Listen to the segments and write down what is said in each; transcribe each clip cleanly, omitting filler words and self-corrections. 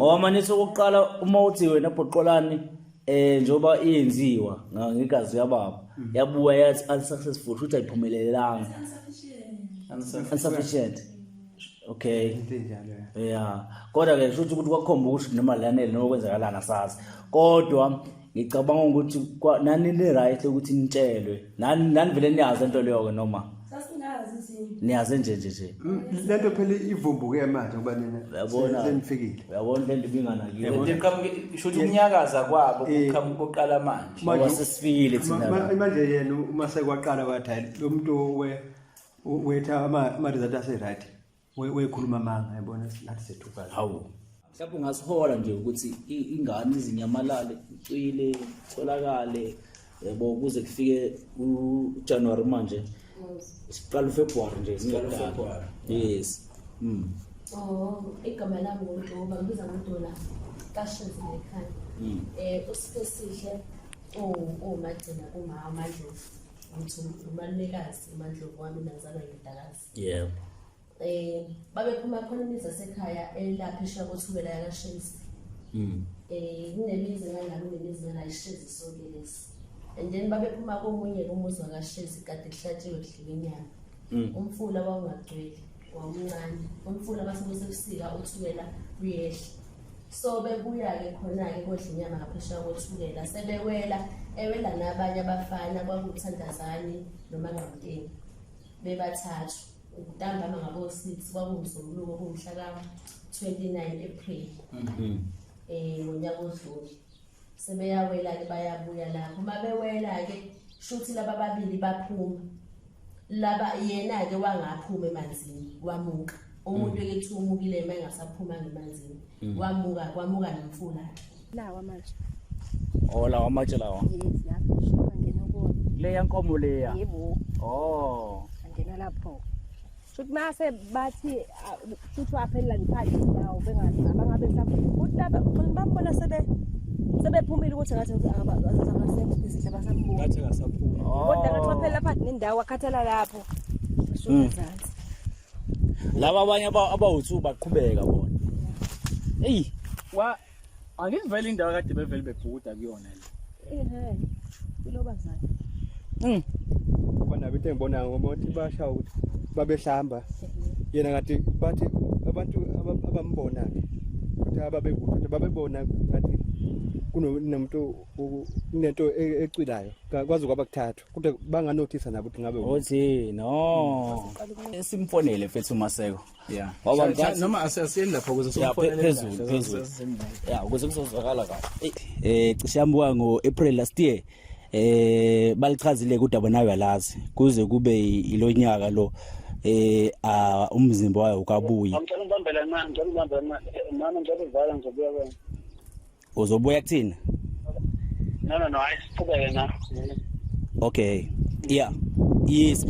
Ngoba manje sokuqala uma uthi wena bhoqolani njengoba iyenziwa ngegazi yababa yabuya yathi unsuccessful, futhi ayiphumelelanga. Insufficient. Okay. Into enjalo, ya. Yeah. Kodwa ke shuthi ukuthi kwakhomba ukuthi noma lanele noma kwenzakalana asazi. Kodwa ngicabanga ukuthi nani ni right ukuthi nitshelwe. Nani vele niyazi into leyo ke noma Sasingazi thina. niyazi nje nje nje. Lento phela ivumbuke manje ngoba nina Uyabona. senifikile. Uyabona lento ibinganakiwe. Lento iqhamuke shuthi ukunyakaza kwabo kuqhamuka koqala manje. Ngoba sesifikile thina la. Manje yena uma sekwaqala wathi hayi lo muntu wetha ama result ase right. Wekhuluma amanga, yabona, nathi sethuka. Hawu. Mhlawumbe ungasihola nje ukuthi ingane izinyamalale, icwile, itholakale, yabo, kuze kufike uJanuary manje. Siqala uFebruary nje, singakudala. Yes. Oh, igama lami nguNtoba, ngibiza ngoDola kaShezi ekhaya. USiphesihle uMagcina kuma Mandlovu. Ngithi umalumekazi uMandlovu wami nazalwa indodakazi. Yebo. Babephuma khona imizi yasekhaya elapha eshiya koThukela yakaShezi. Kunemizi ngala, kunemizi ngala, iShezi sonke lesi. And then babephuma komunye umuzi wakaShezi kade kuhlatshiwe kudliwa inyama. Umfula wawungagcwele, wawumncane. Umfula base kusebusika uThukela uyehla. So bebuya-ke khona-ke kodla inyama ngaphesheya koThukela, sebewela ewela nabanye abafana kwakuwuthandazane noMangqamteni bebathathu. Ntambama ngabo-6 kwakuwumsombuluko kuwumhla ka-29 April ngonyaka odlule. Sebeyawela-ke bayabuya lapho. Uma bewela-ke shuthi laba ababili baphuma. Laba yena-ke wangaphuma emanzini, wamuka. Umuntu eke kuthiwa umukile uma engasaphumanga emanzini. Wamuka, kwamuka nomfula-ke. Lawa manje. Oh, lawa amatshe lawa. Yes, lapho angena kuwona. Leya nkomo leya. Yebo. Oh. Angena lapho. Shuthi mase bathi shuthi waphelela ngiphandle indawo bengazi abangabe saphuma. Uthi laba bambona sebephumile ukuthi ngathi abasekho isihle basambona. Ngathi ngasaphuma. Kodwa ngathi waphelela phakathi nendawo wakhathala lapho. Suka ezansi. Laba abanye abawu2 baqhubeka bona. Ey, wa angivele indawo kade bevele bebhukuda kuyona le. Ehhe. Kulobazana. Bona into engibonayo ngoba ukuthi basha ukuthi babehlamba. Yena ngathi bathi abantu abambona ke ukuthi ababekude ukuthi babebona ngathi kunomuntu kunento ecwilayo kwaze kwaba kuthathu kodwa banganothisa nabo ukuthi ngabe uthi no. Simfonele mfethu uMaseko. Yeah. Ngoba Noma asiyeni lapho ukuze Ya, simfonele phezulu, kahle, phezulu. sesisemnandi. Ya, ukuze kuzozwakala kahle. Cishe yambuka ngo-April last year. Balichazile udaba nayo yalazi kuze kube ilonyaka lo umzimba wayo ukabuyi. Ngicela ukubambela kancane, ngicela ukubambela kancane. Mama, ngicela ukuvala, ngizobuya kuwena. Uzobuya kuthina? No, no, no, hayi siqhubeke na. Okay. Yeah. Yes.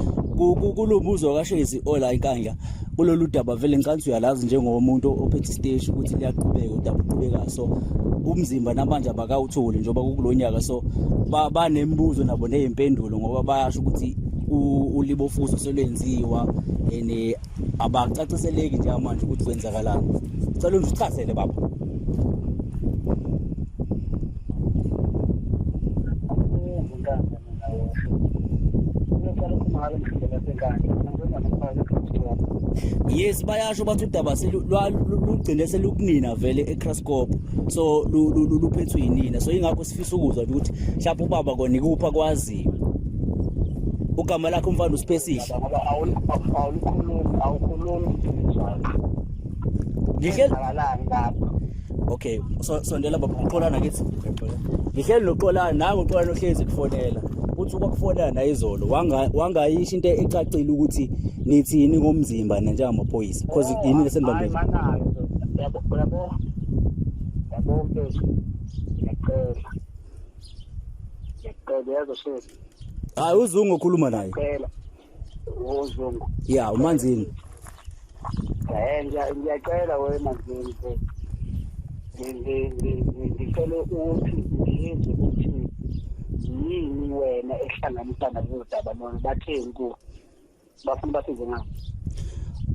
Kulombuzo kaShezi ola inkandla kulolu daba vele ngicela uyalazi njengomuntu ophethe isiteshi ukuthi liyaqhubeka udaba uqhubeka, so umzimba namanje abakawutholi njengoba kukulonyaka, so banembuzo nabo nezimpendulo ngoba bayasho ukuthi ulibofuzo selwenziwa and abacaciseleki njengamanje ukuthi kwenzakalani. Cela ungichazele baba. Yes, bayasho bathi udaba lugcine selukunina vele eCraskop, so luphethwe yinina, so ingakho sifisa ukuzwa ukuthi mhlawumbe ubaba kona ikuphi akwaziyo. Ugama lakho umfana uSiphesihle. Ngoba awulikhulumi, awukhulumi iqiniso. Ngihleli Kwenzakalani lapho? Okay, so sondela baba, uXolana kithi. Ngihleli noXolana, nangu uXolana ohlezi kufonela. Uthi ukwakufonela naye izolo wangayisho into ecacile ukuthi nithini ngomzimba njengamaphoyisa because yini lesenibambile. Hayi manayo. Yabo, yabo. Yabo mfethu. Ngiyacela. Ngiyacela yazo shezi. Hayi uZungu okhuluma naye. Ngiyacela. UZungu. Yeah, uManzini. Ngiyacela we Manzini mfethu. Ngicela ukuthi ngizwe ukuthi yini wena ehlanganisa nalolu daba lolu, batheni kuwe? Bafuna basize ngani?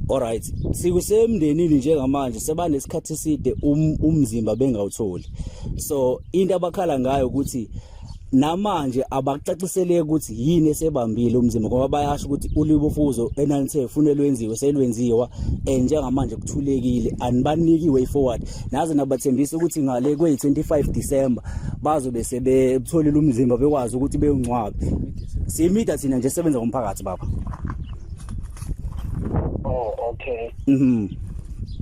Alright, sikusemndenini njengamanje sebanesikhathi eside umzimba bengawutholi. So into abakhala ngayo ukuthi namanje abacaciseleki ukuthi yini esebambile umzimba ngoba bayasho ukuthi ulibofuzo enanithe fune lwenziwe selwenziwa and njengamanje kuthulekile anibaniki way forward naze nabathembisa ukuthi ngale kwe-25 December bazobe sebetholile umzimba bekwazi ukuthi bewungcwabe siyimida thina nje sebenza ngomphakathi baba. Oh okay. Mhm.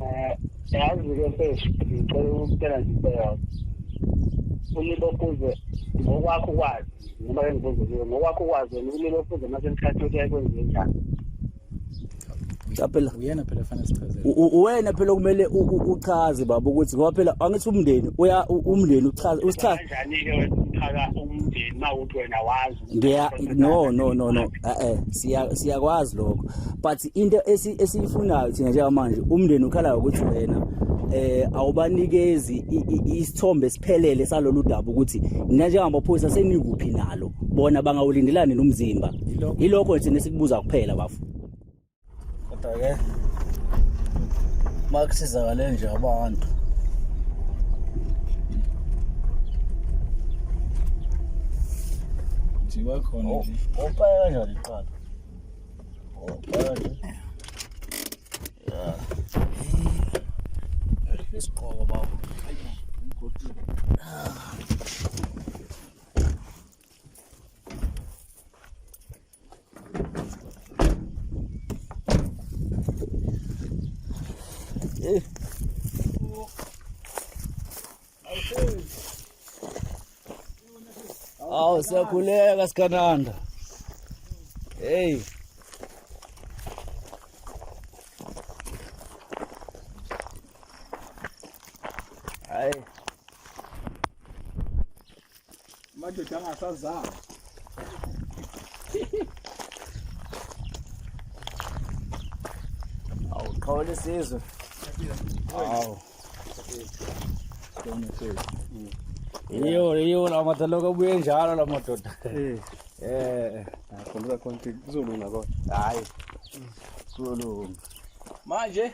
Eh yazi ke mfethu ngicela ukutshela nje into eyodwa. Ulibofuze ngokwakho ukwazi noma ke ngibuze kuwe ngokwakho ukwazi wena ulibofuze mase nikhathi ukuthi yakwenziwe njani. Cha phela Uyena phela fanele sichazele. Uwena phela okumele uchaze baba ukuthi ngoba phela angithi umndeni uya umndeni uchaze usichaze Kanjani-ke wena umphaka umndeni uma ukuthi wena wazi ngiya no no no no eh siya siyakwazi lokho but into esiyifunayo thina njengamanje umndeni ukhala ukuthi wena awubanikezi isithombe esiphelele salolu daba ukuthi nina njengamaphoyisa senikuphi nalo bona bangawulindelani nomzimba ilokho thina esikubuza kuphela bafu. Kodwa ke makusizakale nje abantu Nje khona nje. Opaya kanjani iqala? Opaya nje. Ya. Isigqoko baba. Awu siyakhuleka sikananda. Hey. Hayi. Amadoda angasazali. Awu qhawula isizwe. Awu. Iyo iyo la madoda lokho abuye njalo la madoda. Eh. Eh. Khona khona kuzolunga kodwa. Hayi. Kuzolunga. Manje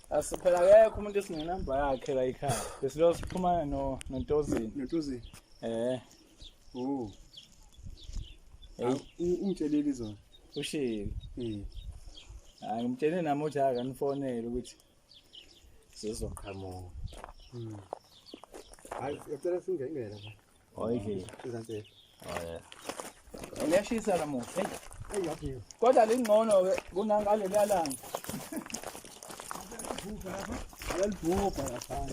asiphela akekho umuntu esingenamba yakhe la ekhaya. Besilo sixhumana no noNtozini. Nontozini. Eh. Oh. Hey, Ungitshelile izolo. ushilo. Eh. Hayi ngimtshele nami ukuthi akanifonele ukuthi Sizoqhamuka. Hayi, uyacela singene la. Hayi. Ezansi. Hayi. liyashisa namuhla. Hey. Hey, yaphi? Kodwa lingcono ke kunangaleliya langa. Uyalibhubha lapha.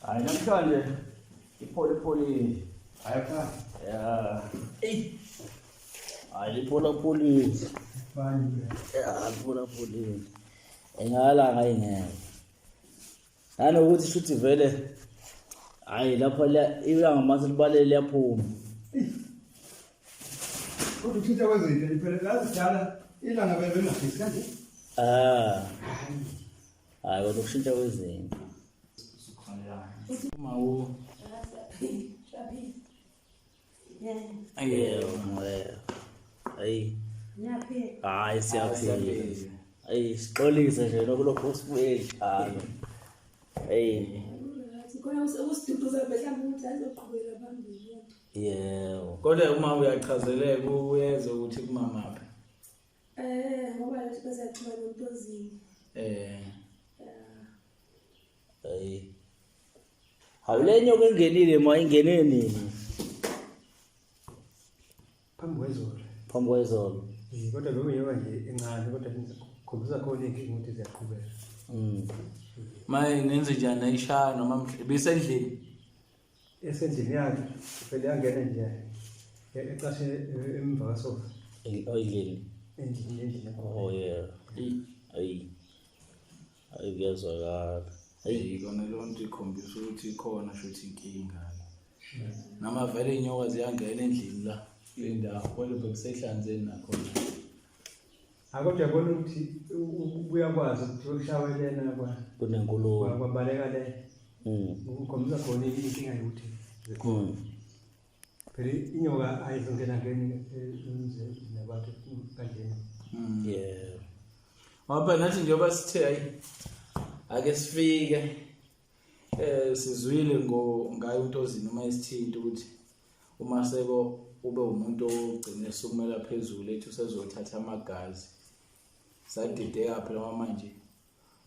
Hayi namhlanje iphole pholile. Hayi cha. Ya. Ey. Hayi liphola pholile. Fani. Ya liphola pholile. Engalanga ingeke. Nanokuthi shuthi vele hayi lapha ilanga mase libalele liyaphuma. Kodwa ukushintsha kwezinto nje phela lazi kudala ilanga belingafisi kanje. Ah. Hayi kodwa ukushintsha kwezinto. Uma u Yebo. Hayi. Hayi siyaphila. Hayi sixolise nje lokho lokho sibuye njalo. Hey. Khona ukusiduduza mhlawumbe ukuthi azoqhubekela phambili. Yebo. Kodwa uma uyachazeleka uyezwa ukuthi kumamaphi. Eh ngoba lethi bese yaxhuma noNtozini. Eh. Hayi. Hawu le nyoka engenile ma ingene nini? Phambi kwezolo. Phambi kwezolo. Eh kodwa lo nyoka nje encane kodwa khombisa khona inkinga ukuthi ziyaqhubeka. Maye nenze njani ayishaya noma mhle bisendlini. Esendlini yakhe phela yangena nje ecashe emva kasofa. Endlini. Endlini endlini. Oh yeah. Ayi. Ayi kuyezwakala. Ayi kona leyo nto ikhombisa ukuthi ikhona shuthi inkinga. Noma vele inyoka ziyangena endlini la kule ndawo kodwa bekusehlanzeni nakhona. Akodwa uyabona ukuthi uyakwazi ukuthi ushawe lena kwa kunenkulumo kwabaleka le. Ukukhombisa khona inkinga yokuthi zikhona. Phela inyoka ayizongena ngeni emzini nabantu kanjena. Yeah. Ngoba nathi njengoba sithe ayi ake sifike sizwile ngo ngayo uNtozini uma esithinta ukuthi uMaseko ube umuntu ogcine esukumela phezulu ethi usezothatha amagazi. Sadideka phela ngoba manje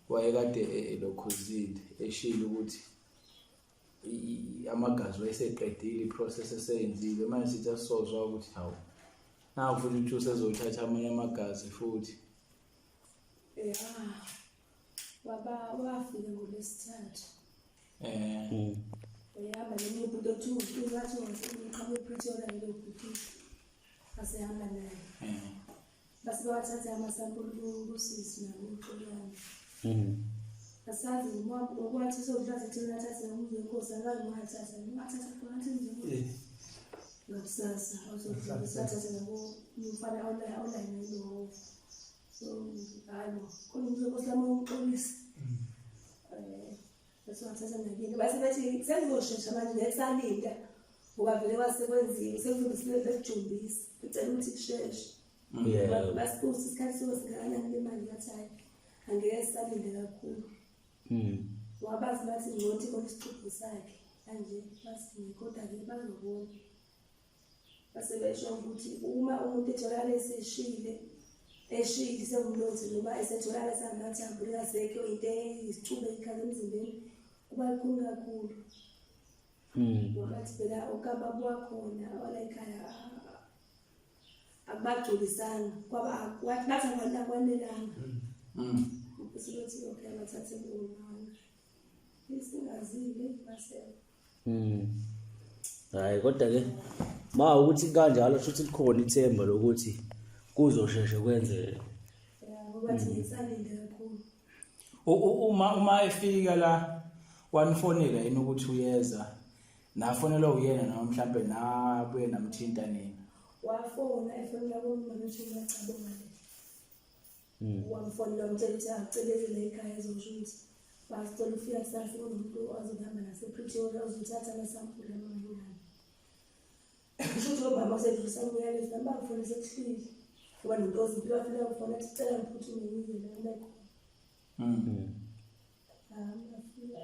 wayekade elokhuzile eshilo ukuthi amagazi wayeseqedile iprocess eseyenzile manje sithi asizozwa ukuthi hawu naku futhi ukuthi usezothatha amanye amagazi futhi. Ya waba wafika ngolwesithathu. Ehamba nomunye ubhuti othiwa uNtuli, wathi uqhamuka ePretoria ngelo bhuti asehamba naye. Base bawathatha amasampuli kusisi nakuXolani. Asazi noma okwathi sodlathi thina athathe umzi wenkosi akazi ngathatha ngathatha khona athi umzi wenkosi. Ngakusasa awuzothatha nabo umfana olayini lo. So hayi bo khona umzi wenkosi lami umxolisi. Bese wathatha nakini base bethi sekuzoshesha manje ngeke salinda ngoba vele kwasekwenziwe sekuzobe sekujumbisa becela ukuthi kusheshe. Basibuza isikhathi sobe singakanani le mali ngathi hayi angeke sisalinde kakhulu. Wabazi bathi ngcothi khona isixubho sakhe kanje basi kodwa-ke bazobona. Base besho ukuthi uma umuntu etholakala eseshile eshile sewumlotha noma esetholakala esangamathambo lingasekho into eyisicube ikhala emzimbeni kuba lukhuni kakhulu. Ngoba bathi phela okababa wakhona wala ekhaya akubagculisanga kwaba wathi bathi akwanelanga. Bese bethi okay bathathe umama. Isingazile base. Hayi kodwa ke ma ukuthi kanjalo shuthi likhona ithemba lokuthi kuzosheshe kwenzeke. Ya ngoba thina ngisalinde kakhulu. Uma efika la wanifonela yini ukuthi uyeza? Nafonelwa uyena noma mhlambe nabuye namthinta nina? Wafona efonela kumama ukuthi uyacabanga le. Wamfonela wamtshela ukuthi aceleze la ekhaya ezosho ukuthi basicela ufika kusasa kunomuntu ozohamba nasePretoria ozothatha amasampuli amangane. Kusho ukuthi umama usedlulisa umyalezo nami bangifone sekuhlwile. Ngoba noNtozi impilo wafika ngifona athi cela ngiphuthume ngize la ngibe khona. Ngafika.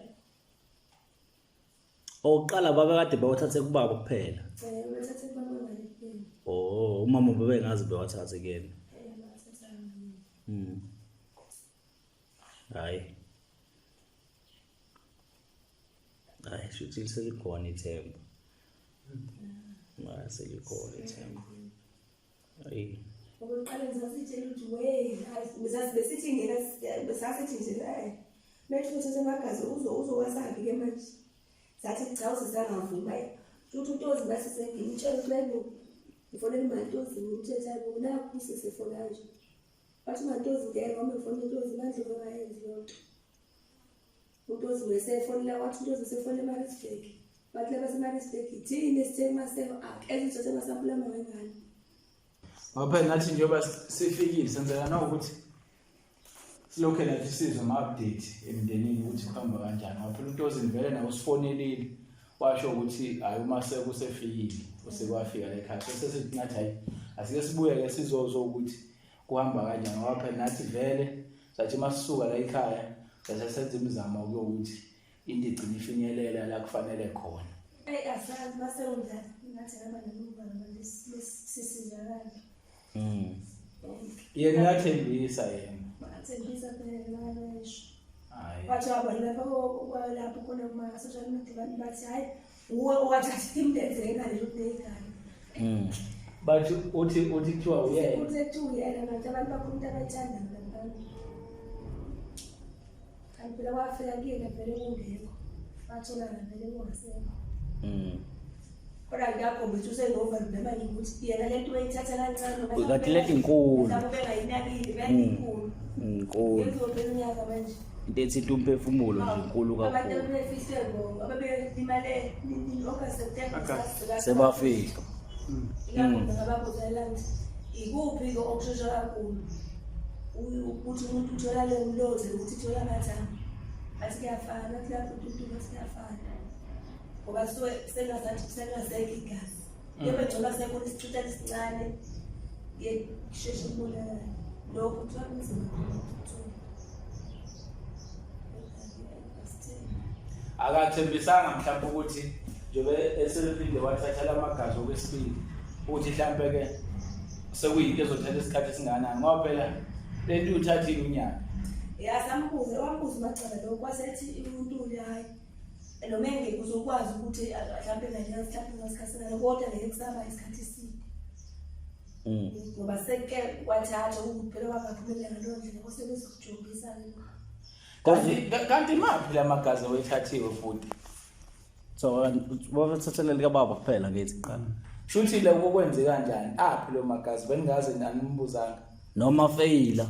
Okokuqala babekade bewathathe kubaba kuphela. Bathathe kubaba ngale kuphela. Oh, umama bebengazi bewathathe kuyena. Bathatha ngale. Hayi. Hayi, shuthi selikhona ithemba. Hayi, selikhona ithemba. Hayi. Okokuqala ngisasitshela ukuthi wey, hayi besithi ngena besasithi nje hayi. Methu uthatha amagazi uzokwasaphi ke manje. Sathi cha usisangavuma. Futhi uNtozi base sengimtshela ukuthi hayibo ngifonela uMantozi ngimtshela hayibo nakhu usisefona kanje. Wathi uMantozi ngeke ngoba ngifonela uNtozi uMandlovu engayenzi leyo nto. UNtozi wesefonela wathi uNtozi usefonela eMaritzburg. Bathi laba seMaritzburg ithini esithe kuMaseko akeze uthathe amasampula amawengane. Ngoba phela nathi njengoba sifikile senzela nokuthi silokhe nathi sizwe ama-update emndenini ukuthi kuhamba kanjani. Ngoba phela uNtozini vele nawe usifonelile washo ukuthi hhayi uMaseko usefikile usekwafika la ekhaya. So sesithi nathi hhayi asike sibuye-ke sizozwa ukuthi kuhamba kanjani ngoba phela nathi vele sathi uma sisuka la ekhaya sase senza imizamo yokuthi into igcine ifinyelela la kufanele khona. Eyi asazi mase kunjani ngathi ngaba noluvalo manje sisizakala. Yena uyathembisa yena. Bathembisa phela bayabesho. Hhayi. Wathi wabona lapho lapho khona kuma-social media abantu bathi hhayi uwe owathatha imilenze yengane nje uneyingane. Bathi uthi kuthiwa uyena. Uthi kuthiwa uyena manje abantu bakhona into abayithandayo laphana. Kanti phela wafika kuyena vele kungekho. Watholana vele kungasekho. Kodwa kuyakhombisa usenovalo namanje ukuthi yena le nto uyithatha kancane. Kanti le nto inkulu. Mhlawumbe ubengayinakile, vele inkulu. Inkulu. Izophela unyaka manje. Into ethinta umphefumulo nje inkulu Abantu kakhulu. ababefihlwe ngo ababelimale August September Sebafika. Ingakho ngababuza ukuthi ikuphi ke okushesha kakhulu. Ukuthi umuntu uthola le mlothe ukuthi uthola amathambo. Athi kuyafana, athi lapho umuntu bathi kuyafana. Ngoba kusuke sengazathi sengasekho igazi. Yebo ngcono sekhona isithutha esincane. Ye kusheshe kubonakale. Lokho kuthiwa kunzima kakhulu. Akathembisanga mhlawumbe ukuthi njengoba esephinde wathatha lamagazi okwesibili ukuthi mhlawumbe ke sekuyinto ezothatha isikhathi esingakanani ngoba phela lento uthathile unyaka. Ya sambuza wambuza umacala lokho kwasethi uNtuli hayi noma engeke uzokwazi ukuthi mhlawumbe nganyaka mhlawumbe ngasikhathi singana kodwa ngeke kusaba isikhathi eside. Ngoba seke kwathatha ukuthi phela wangaphumelela ngaleyo ndlela kwase bezokujombisa-ke lokho. Kanti imaphi la magazi owethathiwe futhi? So babathathele likababa kuphela ngethi kuqala. Shuthi lokho kwenze kanjani? Aphi lo magazi beningaze nanimbuzanga. Noma feyila.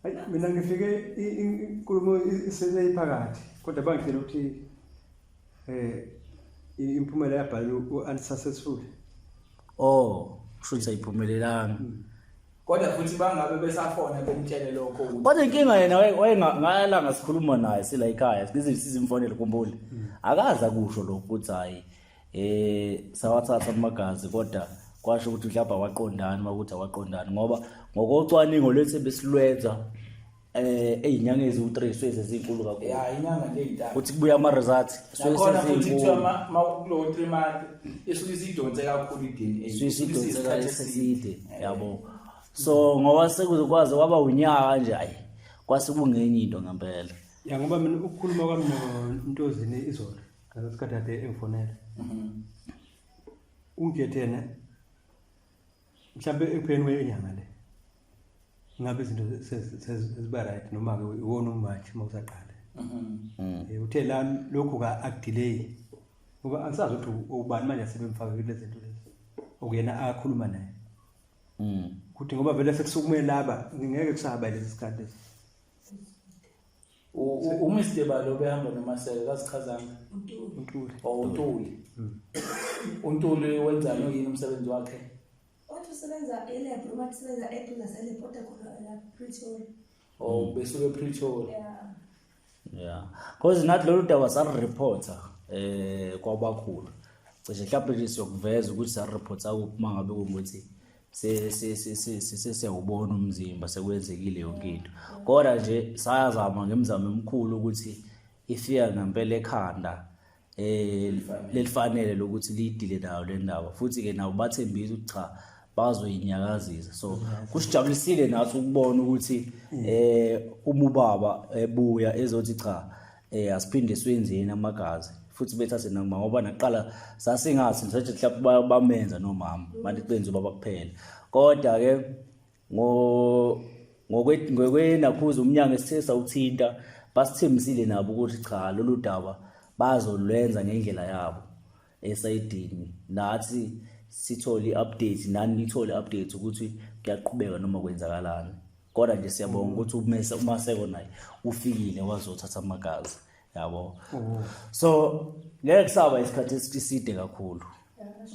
Hayi mina ngifike inkulumo iseseyiphakathi kodwa bangitshela ukuthi eh imiphumela yabhalwa u-unsuccessful. Oh, kusho ukuthi ayiphumelelanga. Kodwa futhi bangabe besafona bemtshele lokho ukuthi Kodwa inkinga yena wayengalanga sikhuluma naye sila ekhaya size sizimfonele kumbule. Akaza kusho lokho ukuthi hayi sawathatha amagazi kodwa kwasho ukuthi mhlawumbe awaqondani makuthi awaqondani ngoba ngokocwaningo lwethu ebesilwenza eyinyanga eziwu-3 suke sezinkulu kakhulu. Ya inyanga nje eyintathu. Kuthi kubuya ama results suke Nakhona futhi kuthiwa sezinkulu. ma kulowo 3 month isuke isidonse kakhulu i-DNA. Suke isidonse Isikhathi eside yabo. So ngoba sekuzokwazi kwaba unyaka nje ayi kwase kungenye into ngempela. Ya ngoba mina ukukhuluma kwami noNtozini izolo ngaso sikhathi kade engifonela. Ungithe yena mhlawumbe ekupheleni kwenyanga le ngabe izinto seziba right noma ke iwona uMarch uma usaqala. Uthe la lokhu ka akudelay ngoba angisazi ukuthi ubani manje asebemfake kulezi zinto lezi okuyena akhuluma naye. Kuthi ngoba vele sekusukume laba ngeke kusaba lesi sikhathi lesi. UMr Balo behamba noMaseko kazichazanga. uNtuli. Oh uNtuli. uNtuli wenzani uyini umsebenzi wakhe? Wathi usebenza e-lab noma usebenza eduze nase-lab kodwa khona la Pretoria. Oh besuke ePretoria. Yeah. Yeah. Cause nathi lolu daba salireporta kwabakhulu. Cishe mhlawumbe nje siyokuveza ukuthi salireporta kuphi uma ngabe kungukuthi sesiyawubona umzimba sekwenzekile yonke into. Kodwa nje sayazama ngemizamo emikhulu ukuthi ifika ngempela ekhanda lelifanele lokuthi liyidile nayo le ndaba futhi ke nabo bathembisa ukuthi cha bazoyinyakazisa. So kusijabulisile nathi ukubona ukuthi uma ubaba ebuya ezothi cha asiphinde siwenzeni amagazi futhi bethathe noma ngoba naqala sasingathi nje mhlawumbe bamenza nomama manje kwenza ubaba kuphela. Kodwa ke ngokwenakhuza umnyango esithe sawuthinta basithembisile nabo ukuthi cha lolu daba bazolwenza ngendlela yabo esayidini nathi sithole i-update nani nithole i-update ukuthi kuyaqhubeka noma kwenzakalani. Kodwa nje siyabonga ukuthi uMaseko naye ufikile wazothatha amagazi yabo. So ngeke kusaba isikhathi eside kakhulu.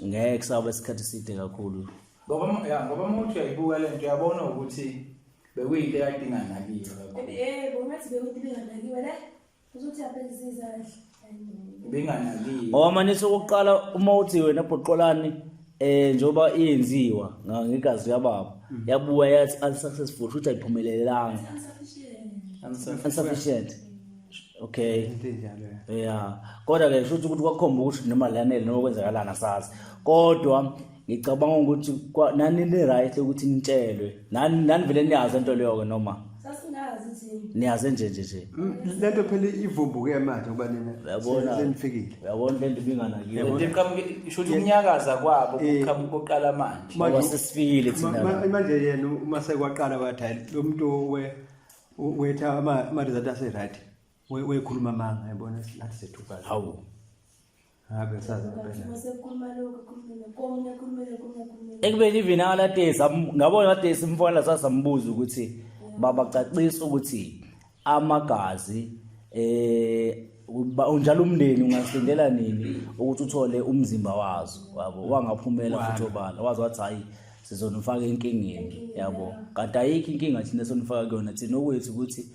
Ngeke kusaba isikhathi eside kakhulu. Ngoba ya ngoba uma uthi uyayibuka lento uyabona ukuthi bekuyinto ekade inganakiwe kakhulu. Yebo, ngathi bekuyinto ibinganakiwe le. Uzothi uyabhekisisa kahle. Ibinganakiwe. Ngoba manje sokuqala uma uthi wena Bhoqolani njengoba iyenziwa ngegazi kababa yabuya yathi unsuccessful futhi ayiphumelelanga. Insufficient. Okay. Into enjalo. Yeah. Kodwa ke shuthi ukuthi kwakhomba ukuthi noma lanele noma kwenzakalana sazi. Kodwa ngicabanga ukuthi nani ni right ukuthi nitshelwe. Nani vele niyazi into leyo ke noma? Sasingazi thina. Niyazi nje nje nje. Lento phela ivumbuke manje ngoba nina senifikile. Uyabona lento ibinganakiwe. Lento iqhamuke shuthi ukunyakaza kwabo kuqhamuka koqala manje. Ngoba sesifikile thina. Manje yena uma sekwaqala wathi hayi lo muntu wetha ama result ase right. Wekhuluma amanga yabona nathi sethuka. Hawu. Ngabe sazi ngempela. Masekhuluma lokho khulumile komunye khulumile komunye khulumile. Ekubeni even alatesi ngabona kade simfona sasambuza ukuthi baba cacisa ukuthi amagazi unjalo umndeni ungasindela nini ukuthi uthole umzimba wazo wabo wangaphumela futhi obala wazi wathi hayi Sizonifaka enkingeni yabo. Kanti ayikho inkinga thina sonifaka kuyona thina okwethu ukuthi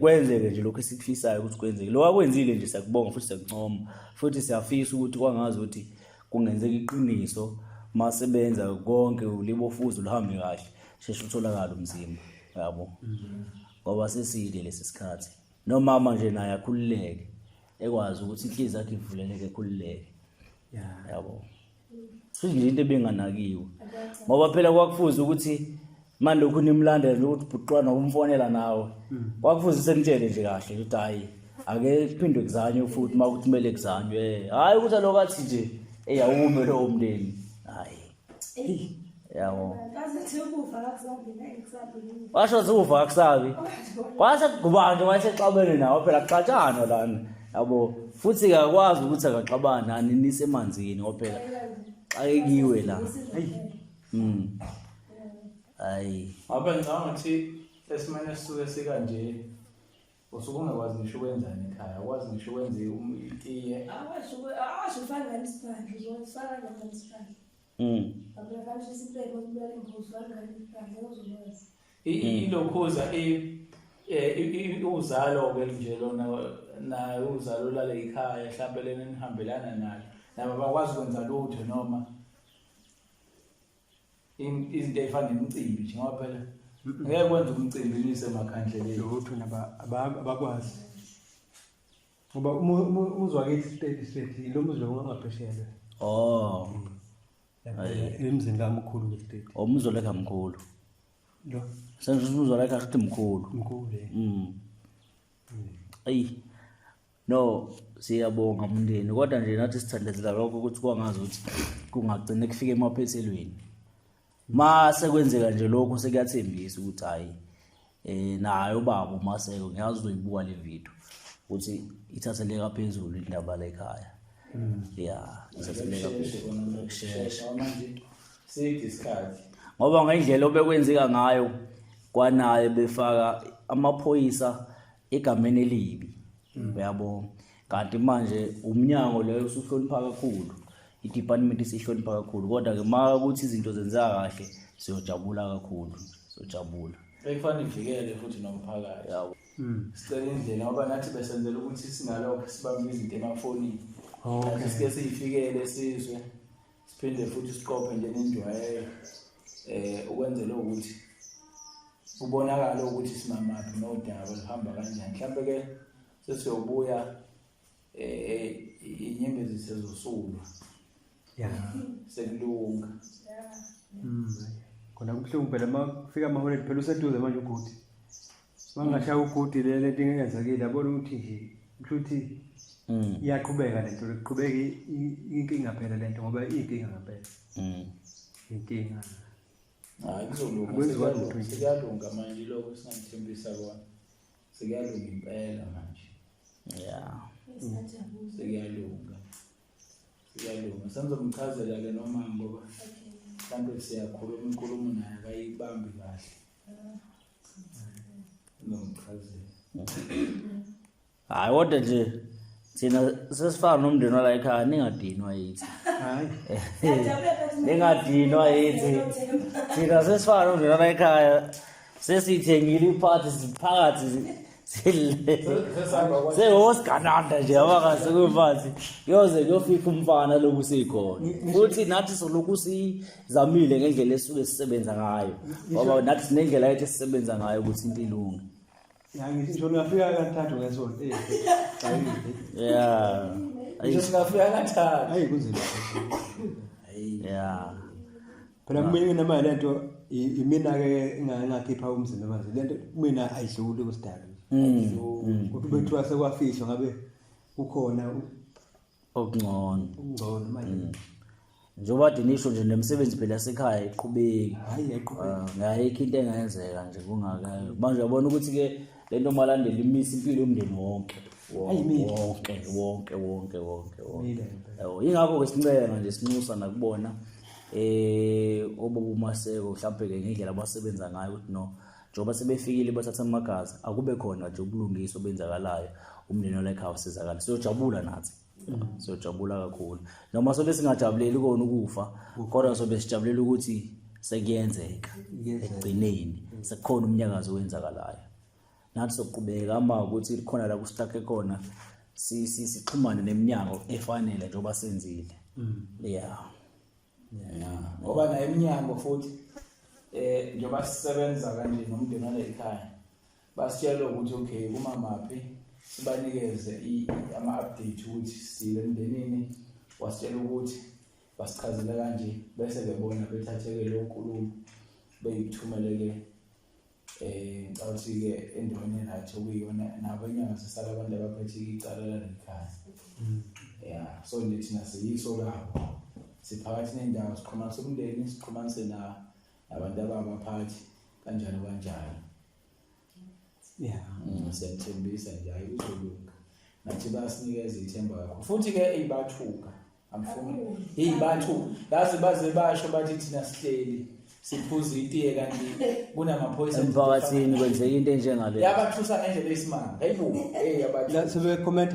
kwenzeke nje lokho esikufisayo ukuthi kwenzeke. Lo akwenzile nje siyakubonga futhi siyakuncoma futhi siyafisa ukuthi kwangazi ukuthi kungenzeka iqiniso masebenza konke ulibofuzo luhambe kahle sheshe utholakala umzimba yabo. Ngoba seside lesi sikhathi. Nomama nje naye akhululeke ekwazi ukuthi inhliziyo yakhe ivuleleke ekhululeke. Yabo. Futhi nje into ebenganakiwe. Ngoba phela kwakufuze ukuthi manje lokhu nimlandela nje ukuthi bhuqwana umfonela nawe. Kwakufuze senitshele nje kahle ukuthi hayi ake kuphindwe kuzanywe futhi uma kuthi kumele kuzanywe. Hayi ukuthi alokathi nje eyawume lowo mndeni. Hayi. Yabo. Washo ukuthi ukufa akusabi. Kwase kuba nje wayesexabene nawo phela kuxatshanwa lana. Yabo. Futhi akakwazi ukuthi akaxabani nani nisemanzini ngoba phela xakekiwe la. Hayi. Ngoba ngicabanga ukuthi esimane esisuke sikanje usuke ungakwazi ngisho ukwenzani ekhaya, ukwazi ngisho ukwenza itiye. Awasho ufaka ngani isiphandle, uzofaka ngani isiphandle. Ilokhuza uzalo-ke nje lona naye uzalo lale ikhaya mhlawumbe lena nihambelana nalo nabo abakwazi ukwenza lutho noma izinto ey'fana nemicimbi nje ngoba phela ngeke kwenza umcimbi nisemakhandleleni lutho abakwazi ngoba umuzi wakithi straight straight lo muzi lo ungaphesheya. Oh. Emzini kamkhulu ke straight. Oh, umuzi wakhe mkhulu. Lo. Senze umuzi wakhe ashuthi mkhulu. Mkhulu. Ayi. No, siyabonga umndeni kodwa nje nathi sithandazela lokho ukuthi kwangazi ukuthi kungagcina kufike emaphethelweni. Mase kwenzeka nje lokho sekuyathembisa ukuthi hayi naye ubaba uMaseko ngiyazi uzoyibuka le video ukuthi ithatheleka phezulu indaba la ekhaya. Yeah, ithatheleka phezulu. Kusheshe manje side isikhathi. Ngoba ngendlela obekwenzeka ngayo kwanaye befaka amaphoyisa egameni elibi. Uyabo. Kanti manje umnyango leyo usuhlonipha kakhulu. I-department isihlonipha kakhulu kodwa ke ma ukuthi izinto zenzeka kahle siyojabula kakhulu. Siyojabula. Bekufanele ivikele futhi nomphakathi. Yabo. Sicela indlela ngoba nathi besenzela ukuthi singalokho sibambe izinto emafonini. Okay. Sike siyifikele sizwe siphinde futhi siqophe nje nenjwayelo ukwenzela ukuthi kubonakala ukuthi simamaphi nodaba luhamba kanjani. Mhlawumbe ke sesiyobuya inyembezi sezosulwa. Sekulunga. Khona kubuhlungu phela uma kufika amaholiday phela useduze manje ugudi. Mangashaya ugudi le lento ingenzekile yabona ukuthi nje kusho ukuthi iyaqhubeka lento iqhubeka inkinga phela lento ngoba iyinkinga ngempela. Inkinga. Hayi kuzolunga. Kwenziwa lutho nje. Sekuyalunga manje lokho singanithembisa kona. Sekuyalunga impela manje. Yeah. Sekuyalunga. Sekuyalunga. Senizomchazela ke noma ngoba mhlawumbe siyakhuluma inkulumo naye akayibambi kahle. Ngomchazela. Hayi kodwa nje thina sesifana nomndeni wala ekhaya ningadinwa yithi. Hayi. Ningadinwa yithi. Thina sesifana nomndeni wala ekhaya sesithengile iphathi siphakathi sengosigananda nje abakaze kuyiphathi yoze kuyofika umfana lokhu sikhona futhi nathi solokhu sizamile ngendlela esuke sisebenza ngayo ngoba nathi sinendlela yethu esisebenza ngayo ukuthi into ilunge. Ya ngisho ngafika kathathu ngesonto. Yeah. Ngisho singafika kathathu. Hayi kunzima. Yeah. Phela kumina nama lento imina ke engakhipha umzimba manje lento kumina ayidluli kusidalo. Ukuthi bethiwa sekwafihlwa ngabe kukhona okungcono. Okungcono manje. Njengoba kade nisho nje nemisebenzi phela yasekhaya iqhubeki. Hayi ayiqhubeki. Ayikho into engenzeka nje kungaka. Manje uyabona ukuthi ke lento malandela imisa impilo yomndeni wonke. Wonke wonke wonke wonke wonke. Yabo ingakho ke sincenga nje sinxusa nakubona obobumaseko mhlawumbe ke ngendlela abasebenza ngayo ukuthi no njengoba sebefikile bathatha amagazi akube khona nje ubulungiswa obenzakalayo umndeni wala ekhaya usizakala. Siyojabula nathi. Siyojabula kakhulu. Noma sobe singajabuleli kona ukufa kodwa sobe sijabulela ukuthi Sekuyenzeka ekugcineni sekukhona umnyakazo owenzakalayo. Nathi soqhubeka uma ukuthi khona la kusitake khona sixhumane neminyango efanele njengoba senzile. Yeah. Yeah. Ngoba nayo iminyango futhi njengoba sisebenza kanje nomndeni wale ekhaya basitshela ukuthi okay kumamaphi sibanikeze ama-update ukuthi sile emndenini, wasitshela ukuthi basichazele kanje bese bebona bethatheke leyo nkulumo beyithumeleke ngicabanga ukuthi-ke endaweni right okuyiyona nabo inyanga sisala abantu abaphethe icala laleli khaya. Yeah, so nje thina siyiso labo, siphakathi nendawo, sixhumanise umndeni, sixhumanise nabantu ababaphathi kanjalo kanjalo. Yeah. Siyathembisa nje hayi kuzolunga, nathi bayasinikeza ithemba kakhulu futhi-ke eyibathuka amfuni iyibathuka yazi baze basho bathi thina sihleli siphuza itiye kanti kunamaphoyisa emphakathini kwenzeka into enjengale. Yabathusa ngendlela eyisimanga, hayibo, hey La yabathusa. Sebe-comment.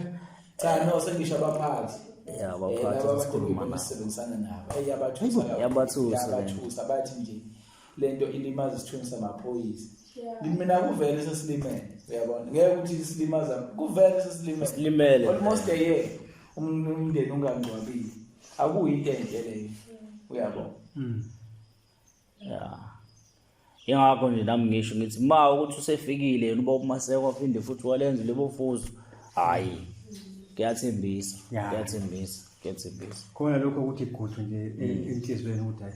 Cha no, sengisho abaphathi. Yeah, abaphathi laba abantu esikhuluma nabo. esisebenzisana nabo. Hey yabathusa. Yabathusa le nto. Yabathusa bathi nje lento ilimaza isithunzi samaphoyisa. Mina kuvele sesilimele, uyabona. Ngeke ukuthi silimaza, kuvele sesilimele. Silimele. Almost a year umndeni ungangcwabile. Akuyinto enhle leyo. Uyabona. Yeah. Ingakho nje nami ngisho ngithi ma ukuthi usefikile yena uba uMaseko aphinde futhi walenza lebo fuzo. Hayi. Kuyathembisa, Yeah. kuyathembisa, kuyathembisa. Khona lokho ukuthi guthu nje enhliziyweni ukuthi hayi.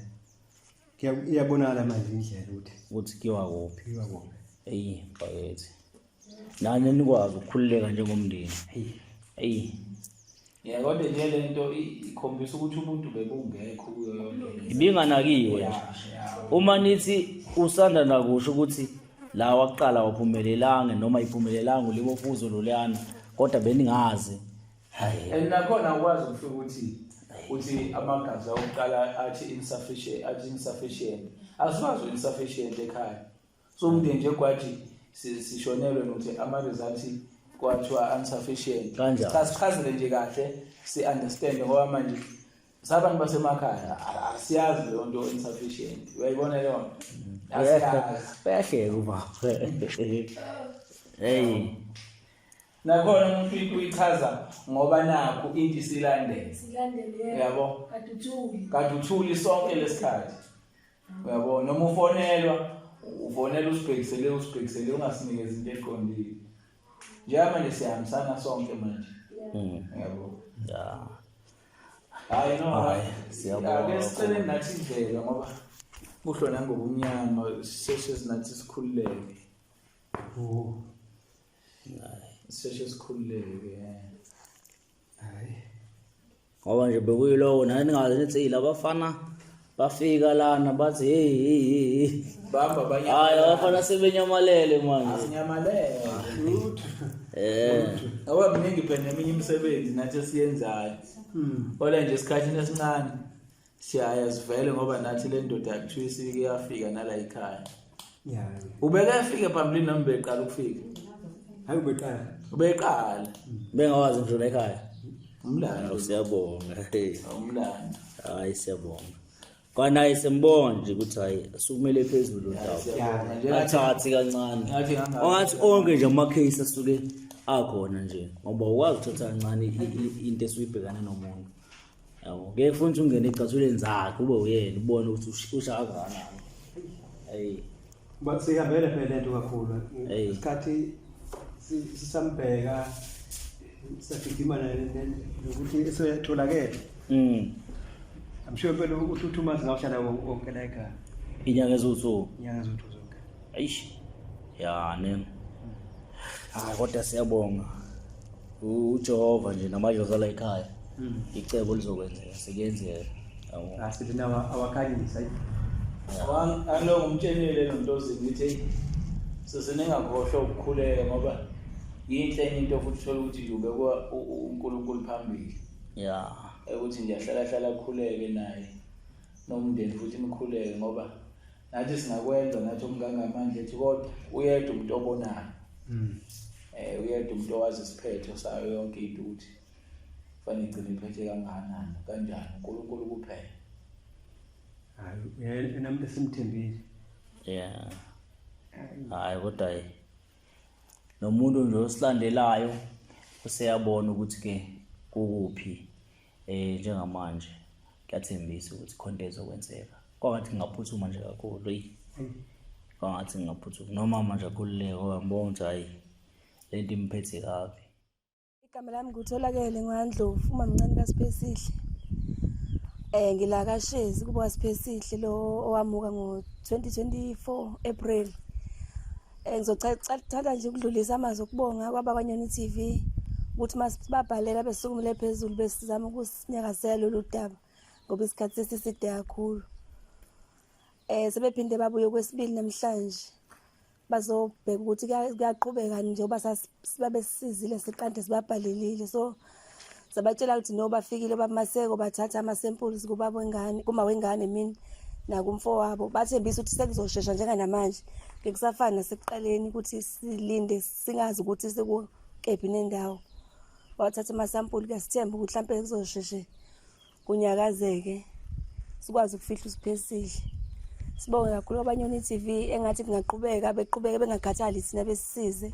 Iyabonakala manje indlela ukuthi Ukuthi kuyiwa kuphi. kuyiwa kuphi. Eyi, bakithi. Nani nikwazi ukukhululeka njengomndeni. Eyi. Yeah, kodwa nje lento ikhombisa ukuthi ubuntu bebungekho kuyo yonke. Ibinganakiwe nje. Yeah. Uma nithi usanda nakusho ukuthi la waqala waphumelelanga noma iphumelelanga ulibofuzo loluyana kodwa beningazi. Hayi. And nakhona ukwazi ukufika ukuthi uthi amagazi awokuqala athi insufficient, athi insufficient. Asiwazi insufficient ekhaya. So umndeni nje kwathi sishonelwe nokuthi ama results kwathiwa insufficient. Kanjani? Cha sichazele nje kahle si understand ngoba manje sabantu basemakhaya asiyazi leyo nto insufficient. Uyayibona leyo nto? Asiyazi. Bayahleka ubaba. Hey. Nakhona umuntu into uyichaza ngoba nakho into isilandele. Silandele. Uyabo? Kade uthuli. Kade uthuli sonke lesikhathi. Uyabo? Noma ufonelwa, ufonela usibhekisele usibhekisele ungasinikezi into eqondile. Njengoba manje siyahambisana sonke manje. Uyabo? Yeah. Hayi no, Hhayi, hayi. siyabonga Ake sicele kakhulu. nathi indlela ngoba kuhlwa nangobumnyama sisheshe sinathi sikhululeke. Oh. Sisheshe sikhululeke. Hayi. Ngoba nje bekuyilowo nani ningazi nithi "Hey, labafana bafika lana bathi hey hey hey, hey." Bamba abanye. Hayi abafana sebenyamalele manje. Asinyamalele. Eh. Ngoba miningi phela neminye imisebenzi nathi esiyenzayo. Kodwa nje esikhathini esincane siyaya sivele ngoba nathi le ndoda kuthiwa isike yafika nala ekhaya. Yeah. Ubeke afike phambilini noma beqala ukufika? Hayi ubeqala. Ubeqala. Bengawazi ngisho la ekhaya. Umlando. Hawu, siyabonga. Hey. Umlando. Hayi siyabonga. Kwanaye sembonga nje ukuthi hayi sukumele phezulu ndaba. Siyabonga nje. Athathi kancane. Ngathi nganga- Ongathi onke nje ama case asuke akhona nje ngoba ukwazi ukuthatha kancane into esuyibhekana nomuntu. Yabo. Ngeke futhi ungene ecathuleni zakhe ube uyena ubone ukuthi usha kangakanani. Hey. Ba sihambele phela lento kakhulu. Hey. Isikhathi sisambheka sagijima nokuthi eseyatholakele. I'm sure phela ukuthi uthi uma singawuhlala wonke la ekhaya. Inyanga eziwu-2. Inyanga eziwu-2 zonke. Eish. Ya ne. Hayi kodwa siyabonga. uJehova nje namadlozi ala ekhaya. Icebo lizokwenzeka, sekuyenzeka. Yabo. Ah sithi nawa awakhanyisa. Angilo ngumtshenile lo Ntozini ngithi hey seseningakhohlwa ukukhuleka ngoba yinhle enye into futhi uthola ukuthi nje ubekwa uNkulunkulu phambili. Yeah. Ukuthi nje ahlala hlala akhuleke naye nomndeni futhi nikhuleke ngoba nathi singakwenza nathi okungangamandla ethu kodwa uyedwa umuntu obonayo. Uyedwa umuntu owazi isiphetho sayo yonke into ukuthi fanele igcine iphethe kangakanani kanjani uNkulunkulu kuphela. Hayi, uyena umuntu esimthembile. Yeah. Hayi kodwa eh, nomuntu nje osilandelayo useyabona ukuthi ke kukuphi eh njengamanje kuyathembisa ukuthi khona into ezokwenzeka. Kwangathi ngingaphuthuma nje kakhulu eyi. Kwangathi ngingaphuthuma nomama nje akhululeke ngoba ngibona ukuthi hayi lento imphethe kabi. Igama lami nguTholakele ngwaNdlovu, umamncane kaSiphesihle. Eh ngila kaShezi kubo kaSiphesihle lo owamuka ngo-2024 April. Eh ngizocela nje ukudlulisa amazwi okubonga kwabakwaNyoni TV ukuthi masibabhalela besukumele phezulu besizama ukusinyakazela lolu daba ngoba isikhathi sesiside kakhulu. Eh sebephinde babuye kwesibili namhlanje. Bazobheka ukuthi kuyaqhubeka njengoba babesisizile siqande sibabhalelile so sabatshela ukuthi no bafikile bamaseko bathatha ama-samples kubaba wengane kuma wengane mina nakumfowabo bathembisa ukuthi sekuzoshesha njenganamanje ngekusafana nasekuqaleni ukuthi silinde singazi ukuthi sekukephi nendawo bawathatha amasampuli kuyasithemba ukuthi mhlampe kuzosheshe kunyakazeke sikwazi ukufihla usiphesihle sibonge kakhulu abanyoni TV engathi kungaqhubeka beqhubeke bengakhathali thina besisize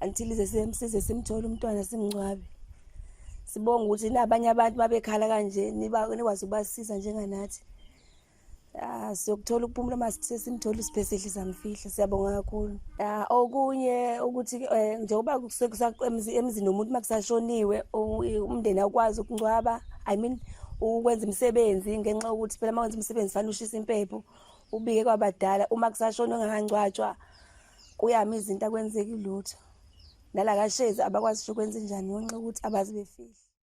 until ize simsize simthole umntwana simngcwabe sibonga ukuthi nabanye abantu babekhala kanje nikwazi ukubasiza njenganathi Ah siyokuthola ukuphumula uma sesimthola uSiphesihle samfihla siyabonga kakhulu. Ah okunye ukuthi eh, njengoba emzini womuntu makusashoniwe umndeni awukwazi ukungcwaba I mean ukwenza imisebenzi ngenxa yokuthi phela uma wenza imisebenzi fanele ushise impepho ubike kwabadala uma kusashona ongakangcwatshwa kuyama izinto akwenzeki lutho. Nala kaShezi abakwazi ukwenza njani ngenxa yokuthi abazi befihla.